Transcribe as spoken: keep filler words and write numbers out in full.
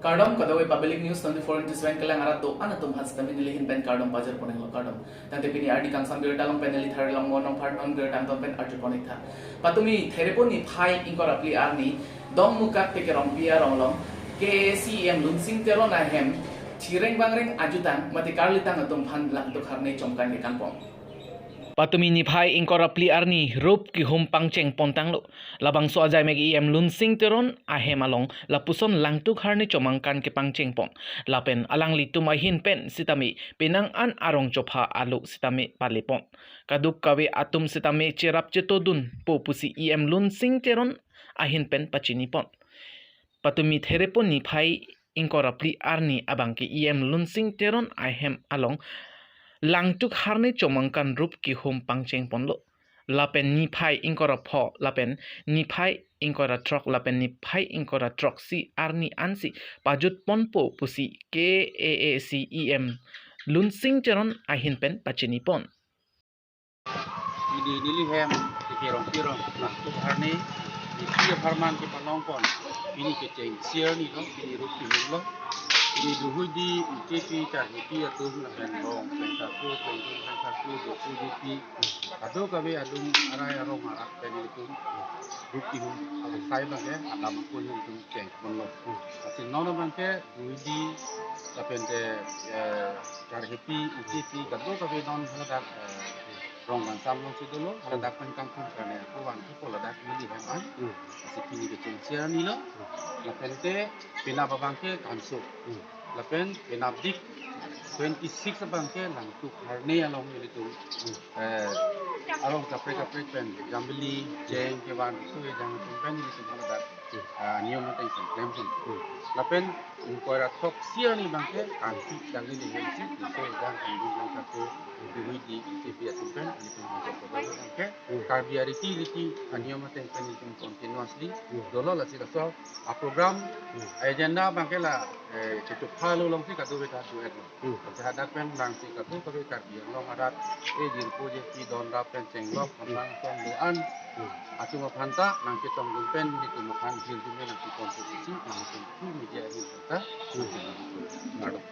Kardom, kadokave Public News twenty-four into seven kelang arat do-an atum aphan sitame neli ahin pen kardom pajir pon-iklo, kardom. Tangte pini ardi kangsam birta along pen neli Tharlong Monong Pharnon birta angton pen arju pon-ik tha. Patumi Therepo niphai ingkoi ra phli arni Dongmukak Tekerongpi arong along K A A C E M Lunsing Teron ahem thireng bangreng ajutang mate karlitang atum aphan langtuk harne chomangkan kekangpon. Patumi niphai ingkoi ra phli arni rup kehum pangcheng pontanglo. Labangso ajai mek E M Lunsing Teron ahem along lapuson langtuk harne chomangkan kepangcheng pon. Lapen alanglitum ahin pen sitame penang an arong chopha alo sitame pale pon. Kadokave atum sitame cherap chetodunpo pusi E M Lunsing Teron ahin pen pachini pon. Patumi Therepo niphai ingkoi ra phli arni abangke E M Lunsing Teron ahem along langtuk harne chomangkan rup kehum pangcheng ponlo. Lapen niphai ingkoi ra pho, lapen niphai ingkoi ra throk, lapen niphai ingkoi ra throksi arni ansi pajut ponpo pusi K A A C E M Lunsing Teron ahin pen pachini pon. Pini neli hem Tekerongpi arong langtuk harne isi apharman kepalong pon. Pini kechengsi arni lo, pini rup kehumlo. Pini duhui di E K P karhepi atum lapen rong pengkaku, pengdung pengkaku, doku dopi, kadokave adung arai arong arat pen ilitum rup kehum asai abangke adam akun ilitum cheng ponlo. Lasi non abangke duhui di lapen te, eh, karhepi, E K P kadokave non haladak, eh, rong kangsam alongsi dolo, haladak pen kangthum karne ako van kipo ladak neli hem an. Hmm. Lasi pini kechengsi arni lo. Lapen te penap abangke kanso. Hmm. Lapen penapdik twenty-six abangke langtuk harne along ilitum, eh, arong kaprek kaprek pen jambili, jeng kevan, so ejang atum pen ilitum haladak, ah, niyom ateng pen klem pon. Hmm. Lapen ingkoi ra throksi arni abangke kansi dagli dengsi, so ejang kandung jang kaku, duhui di E K P atum pen ilitum bangke kodol abangke, hmm, Karbi ariti riti aniyom ateng pen ilitum continuously, hmm, dolo. Lasi laso a-program, hmm, agenda abangke la, eh, kechopha alo alongsi kadokave ta duet lo. Hmm. Lasi hadak pen nangsi kadokave Karbi Anglong arat, eh, jirpo jirpi don rap pen chenglok, hmm, aphrang asong do-an, hmm, atum aphan ta nangchetongdun pen ilitum aphan jirjume nangsi ponpo pusi, ilitum through media ahin ta, hmm, nangsi ponpo. Kardom.